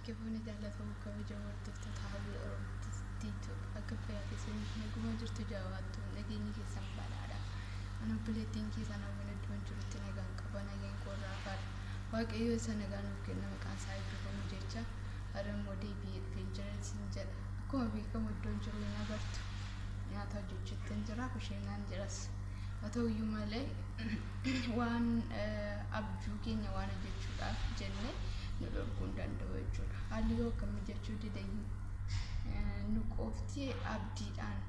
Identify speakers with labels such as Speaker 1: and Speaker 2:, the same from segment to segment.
Speaker 1: Harka fuune jaallatamu kabajamoo hordoftoota Hawwii Oromootti akka fayyaa keessaniif naguma jirtu jabaattu nageenyi keessan badhaadha. Ani obboleettiin keessan Hawwiin iddoon jirutti nagaan qaba, nagaan koo irraa hafaadha. Waaqayyo isa nagaa nuuf kenna, maqaan isaa eebbifamu jecha har'a immoo deebi'ee dhufeen jira isin jedha. Akkuma beekamu iddoon jiru hin agartu. Nyaata hojjechuutti hin jira, kusheenaan jiras. Haa ta'uyyuu malee waan abjuu keenya waan hojjechuudhaaf jenne nu dhorkuu hin danda'u jechuudha. Haalli yoo akkam mijachuu dideyyuu nu qofti abdiidhaan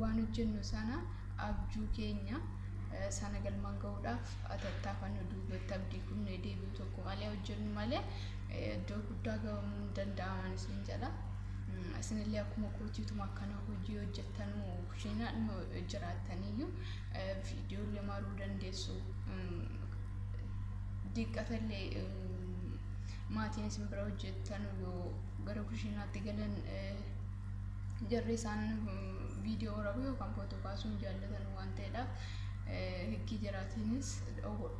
Speaker 1: waan hojjennu sana, abjuu keenya sana galmaan ga'uudhaaf tattaafannu, duubatti abdii kunnee deebi'u tokko malee hojjennu malee iddoo guddaa ga'amuu hin danda'aman isin jedha. Isinillee akkuma kootiituma akkana hojii hojjettanuu kushiinaadhuma jiraattaniyyuu viidiyoolee maruu dandeessu. Diqqatallee maatiin isin bira hojjettan yoo gara kushiinaatti galan, jarri isaan viidiyoo waraabuu yookaan footoo kaasuu hin jaallatan waan ta'eedhaaf, higgii jiraatiinis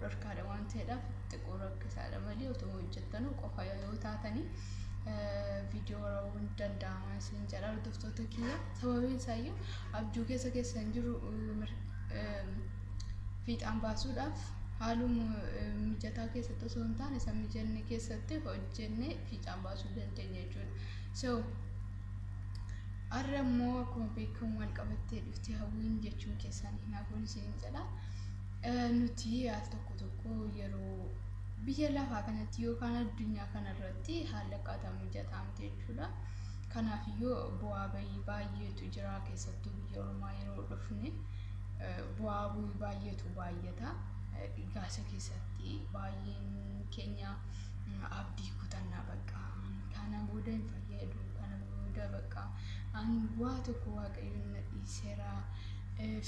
Speaker 1: dhorkaadha waan ta'eedhaaf xiqqoo rakkisaadha malee, otoo hojjettanuu qofa yoo taatanii viidiyoo waraabuu hin danda'ama isin jedha, hordoftoota kiyya. Sababiin isaayyuu abjuu keessa keessan jiru fiixaan baasuudhaaf haaluma mijataa keessatti osoo hin taane isa mijanne keessatti hojjennee fiixaan baasuu dandeenya jechuudha. So har'a immoo akkuma beekamu wal qabattee dhufte Hawwiin jechuun keessan hin hafuun isin jedha. Nuti al tokko tokko yeroo biyya lafaa kanatti yookaan addunyaa kanarratti haala akkaataa mijataa miti jechuudha. Kanaafiyyuu bu'aa bahii baay'eetu jira, keessattuu biyya ormaa yeroo dhufne bu'aa bahii baay'eetu baay'ata. Gaasa keessatti baay'een keenya abdii kutannaa, bakka kana booda hin fayyadu, kana booda bakka an waa tokko Waaqayyoon na dhiiseera,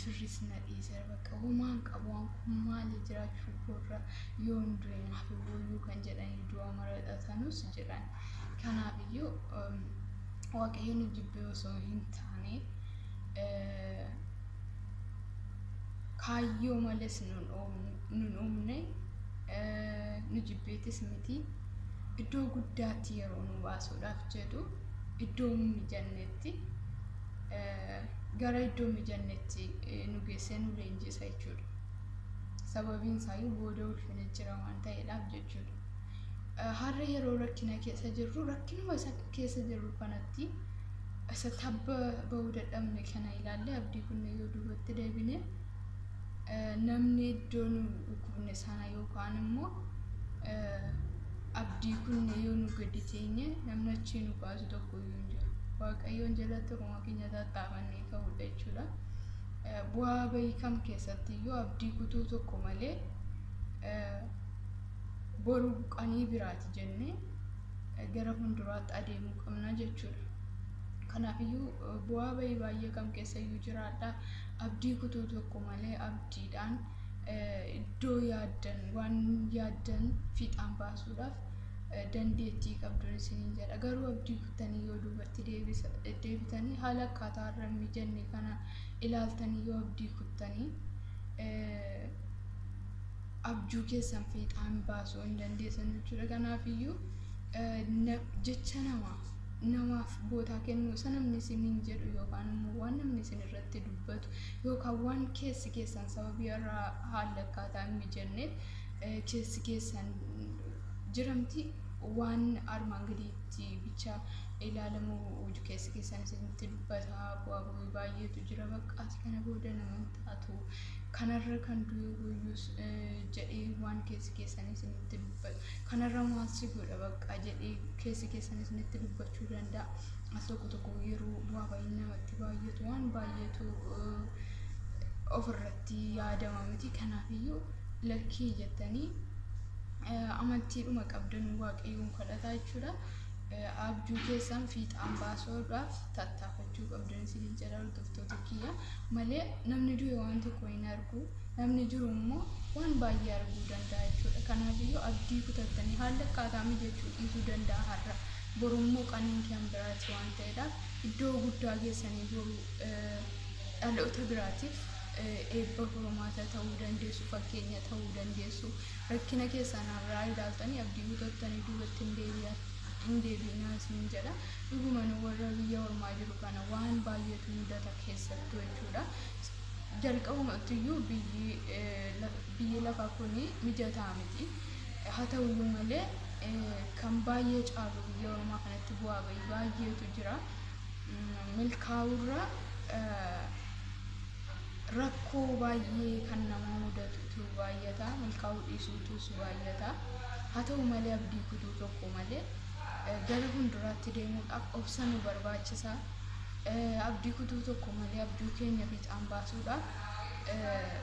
Speaker 1: firris na dhiiseera, bakka homaan qabu, waan kun maali, jiraachuu koorra yoon du'e naaf wayyuu kan jedhanii du'a maratanus jiran. Kanaafiyyuu Waaqayyoon nu jibbee osoo hin taane, kaayyoo malees nun uumne, nu jibbeetis miti. Iddoo guddaatti yeroo nu baasuudhaaf jedhu iddoo mijannetti, gara iddoo mijannetti nu geessee nu leenjisa jechuudha. Sababiin isaayyuu booda ulfina jira waan ta'eedhaaf jechuudha. Har'a yeroo rakkina keessa jirru, rakkinuma isa keessa jirru kanatti, isa tabba bahuu dadhabne kana ilaallee abdii kunne yoo duubatti deebine, namni iddoo nu dhukkubne sana yookaan immoo abdii kunne yoo nu gadi teenye, namni achii nu baasu tokko iyyuu hin jiru. Waaqayyoon jalatti ofuma keenya tattaafannee ka'uudha jechuudha. Bu'aa bahii kam keessatti iyyuu abdii kutuu tokko malee boru qanii biraati jennee gara fuulduraatti adeemuu qabna jechuudha. Kanaafiyyuu bu'aa bahii baay'ee kam keessa iyyuu jiraadha. Abdii kutuu tokko malee abdiidhaan iddoo yaaddan, waan yaaddan fiixaan baasuudhaaf dandeettii qabdu isiniin jedha. Garuu abdii kuttanii yoo duubatti deebitanii, haala akkaataa irra hin mijanne kana ilaaltanii yoo abdii kuttanii, abjuu keessan fiixaan baasuu hin dandeessan jechuudha. Kanaafiyyuu jecha namaa namaaf bootaa kennuu, isa namni isiniin jedhu yookaan immoo waan namni isin irratti dubbatu yookaan waan keessi keessan sababii irraa haala akkaataa hin mijanneef keessi keessan jiramti, waan armaan gadiitti bicha ilaalamu keessi keessan isinitti dubbata. Bu'aa bu'ii baay'eetu jira, bakka ati kana booda nama hin taatu, kanarra kan du'e wayyuus jedhee waan keessi keessan isinitti dubbatu, kanarra maal si godha bakka jedhee keessi keessan isinitti dubbachuu danda'a. As tokko tokko yeroo bu'aa baay'een namatti baay'atu, waan baay'eetu ofirratti yaadama miti. Kanaafiyyuu lakkii jettanii amantiidhuma qabdan Waaqayyoon kadhataa jechuudha. Abjuu keessan fiixaan baasuudhaaf tattaafachuu qabdan isiniin jedha, hordoftoota kiyya, malee namni du'e waan tokko hin argu, namni jiru immoo waan baay'ee arguu danda'a jechuudha. Kanaafiyyuu abdii kutattanii, haalli akkaataa mijachuu dhiisuu danda'a har'a, borummoo qaniin kan biraati waan ta'eedhaaf, iddoo guddaa geessanii boru dhaloota biraatiif eebba hormaata ta'uu dandeessu, fakkeenya ta'uu dandeessu. Rakkina keessan irraa ilaaltanii abdii kutattanii duubatti hin deebi'an. hin deebiinaa isin jedha. Dhuguma nu warra biyya ormaa jiru kana waan baay'eetu mudata keessattuu jechuudha. Jalqabumattiyyuu biyyi lafaa kun mijataa miti. Haa ta'uyyuu malee kan baay'ee caalu biyya ormaa kanatti bu'aa bahii baay'eetu jira. Milkaa'urra rakkoo baay'ee kan nama mudatutu baay'ata. Milkaa'uu dhiisuutus baay'ata. Haa ta'u malee abdii kutuu tokko malee gara fuulduraatti deemuudhaaf obsa nu barbaachisa. Abdii kutuu tokko malee abjuu keenya fiixaan baasuudhaaf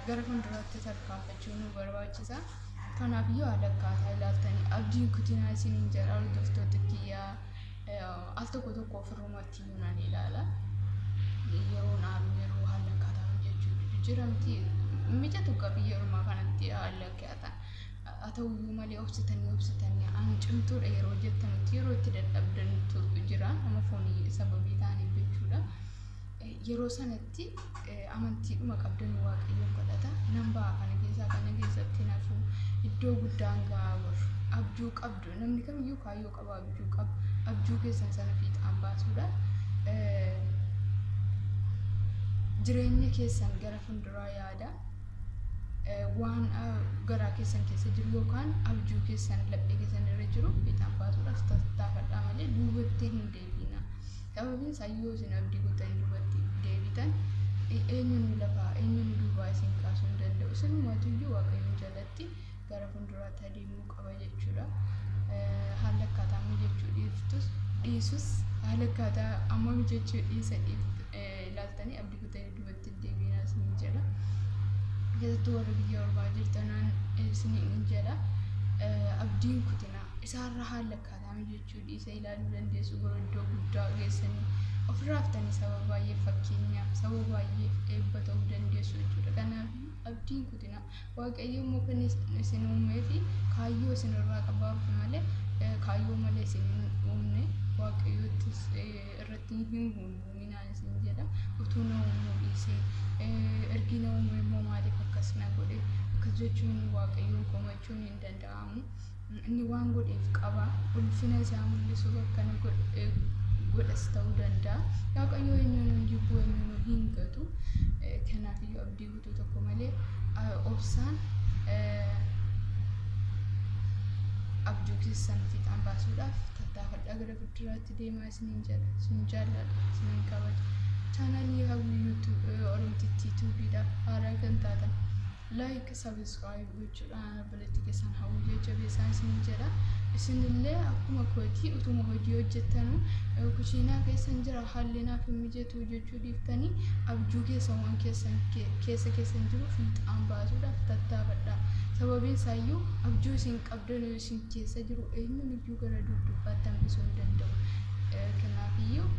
Speaker 1: gara fuulduraatti tarkaanfachuu nu barbaachisa. Kanaafiyyuu haala akkaataa ilaaltanii abdiin kutinaa isiniin jedha, hordoftoota kiyyaa. Al tokko tokko ofirrumatti iyyuu nan ilaala. Yeroon aaru, yeroo haala akkaataa mijachuu jira miti, mijatu akka biyya ormaa kanatti haala akkaataa. Haa ta'uyyuu malee obsitanii obsitanii an cimtuudha yeroo jettanutti yeroo itti dadhabdantu jira, nama foonii sababii ta'aniif jechuudha. Yeroo sanatti amantiidhuma qabdan Waaqayyoon kadhata. Nan ba'a kana keessaa, kana keessatti nafu, iddoo guddaan gahaa boru. Abjuu qabdu, namni kamiyyuu kaayyoo qaba, abjuu qaba. Abjuu keessan sana fiixaan baasuudhaaf jireenya keessan gara fuulduraa yaada. Waan garaa keessan keessa jiru yookaan abjuu keessan laphee keessan irra jiru fiixaan baasuudhaaf tattaafadhaa malee duubatti hin deebiina. Sababiin isaa yoo isin abdii kuttanii duubatti deebitan, eenyuun lafaa, eenyuun duubaa isin kaasuu hin danda'u. Isinumatuyyuu Waaqayyoon jalatti gara fuulduraatti adeemuu qaba jechuudha. Haala akkaataa mijachuu dhiiftus dhiisus, haala akkaataa amma mijachuu dhiisa ilaaltanii abdii kuttanii duubatti hin deebiinaa isin jedha. Keessattuu warra biyya ormaa jirtanaan isiniin jedha. Abdiin kutinaa. Isaarra haala akkaataa mijachuu dhiisa ilaaluu dandeessu, gara iddoo guddaa geessanii ofirraa haftanii saba baay'eef fakkeenya, saba baay'eef eebba ta'uu dandeessu jechuudha. Kanaaf abdiin kutinaa. Waaqayyo immoo kan isin uumee fi kaayyoo isin irraa qabaaf malee kaayyoo malee isin hin uumne. Waaqayyoottis irratti hin guunguminaan isin jedha. Utuu na uumuu dhiisee, ergi na uume immoo maaliif akkas na godhe, akkas jechuun Waaqayyoon komachuun hin danda'amu. Inni waan godheef qaba. Ulfina isaa mul'isuuf akkana godhas ta'uu danda'a. Waaqayyo eenyuun hin jibbu, eenyuun hin gatu. Kanaafiyyuu abdii kutuu tokko malee obsaan abjuu keessan fiixaan baasuudhaaf tattaafadhaa, gara fuulduraatti deemaa isiniin jedha. Isin jaalladha, isiniin kabaja. Chaanaalii Hawwii Oromtittii Tuubiidhaaf haaraa kan taatan like, subscribe gochuudhaan obboleettii keessan Hawwii jajjabeessaa isiniin jedha. Isinillee akkuma kootii utuma hojii hojjettanu kushiinaa keessan jira, haalli naaf hin mijatu jechuu dhiiftanii abjuu keessan, waan keessan keessa keessan jiru fiixaan baasuudhaaf tattaafadhaa. Sababiin isaayyuu abjuu isin qabdan isin keessa jiru eenyuun iyyuu gara dudduubbaatti hambisuu hin danda'u. Kanaafiyyuu